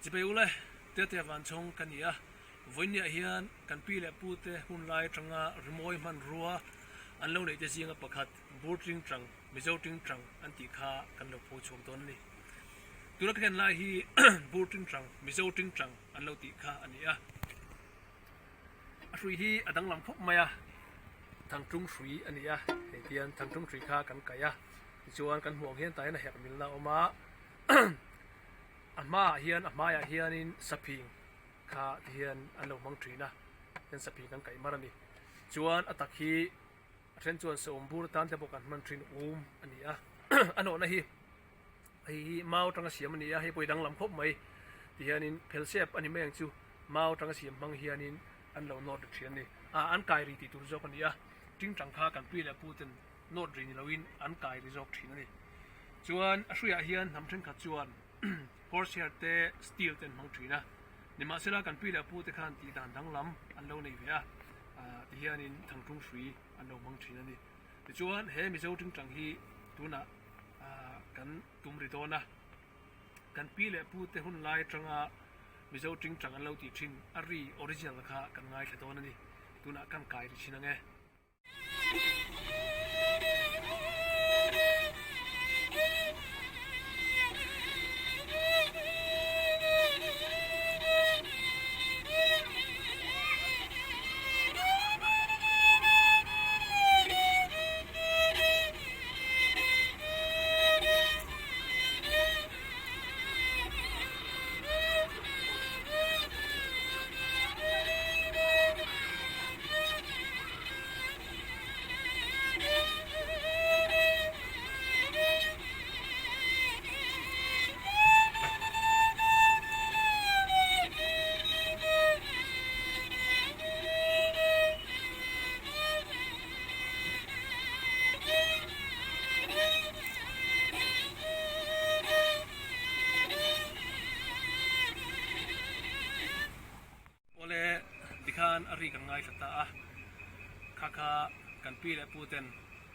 Chibai ule, Tetea Vanchhawng ka ni a, vawiinniah hian kan pi leh pute hun lai atanga rimawi hmanrua an lo neihte zinga pakhat bur tingtang, Mizo tingtang an tih kha kan lo pho chhuak dawn a ni. Tuna ka ken lai hi bur tingtang, Mizo tingtang an lo tih kha a ni a. A hrui hi a danglam khawp mai a, thangtlung hrui a ni a, hei hian thangtlung hrui kha kan kaih a, tichuan kan hmuh ang hian tah hian a herh milna a awm a, a hmaah hian a hmaiah hianin saphing kha ti hian an lo hmang thin a, tihian saphing kan kaih mar a ni. Chuan a tak hi a then chuan saum bur atan te pawh kan hman thin um a ni a, a nawhna hi. Hei hi mau atanga siam a ni a, hei pawh hi danglam khawp mai ti hianin phel sep a ni mai ang chu mau atanga siam hmang hianin an lo nawt ri thin a ni. Ah an kai ri tih tur zawk a ni a, tingtang kha kan pi leh pu ten nawt ri ni loin an kai ri zawk thin a ni. Chuan a hruiah hian hnam thenkhat chuan horse hair te steel te an hmang thin a, nimahsela kan pi leh pu te khan tih dan danglam an lo nei ve a, ah ti hianin thangtlung hrui an lo hmang thin a ni. Tichuan he Mizo tingtang hi tunah kan tum ri dawn a, kan pi leh pu te hun lai atanga Mizo tingtang an lo tih thin a ri original kha kan ngaithla dawn a ni. Tunah kan kai ri thin ang e. Awle tikhan a ri kan ngaithla ta a, kha kha kan pi leh pu ten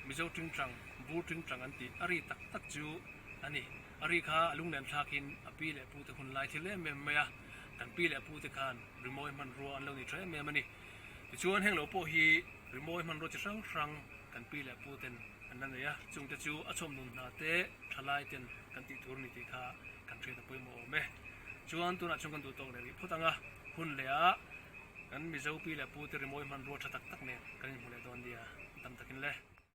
Mizo tingtang, bur tingtang an tih a ri tak tak chu a ni. A ri kha a lunglen thlakin a pi leh pu te hun lai thil em em mai a, kan pi leh pu te khan rimawi hmanrua an lo ni tha em em a ni. Tichuan heng lo pawh hi rimawi hmanrua chi hrang hrang kan pi leh pu ten an la nei a, chungte chu a chhawm nun hna te thalai ten kan tih tur a ni tih kha kan hriat a pawimawh awm e. Chuan tunah chuan kan duh tawk leh rih phawt ang a, hun leh ah kan Mizo pi leh pu te rimawi hmanrua tha tak tak nen kan inhmu leh dawn nia, dam takin le.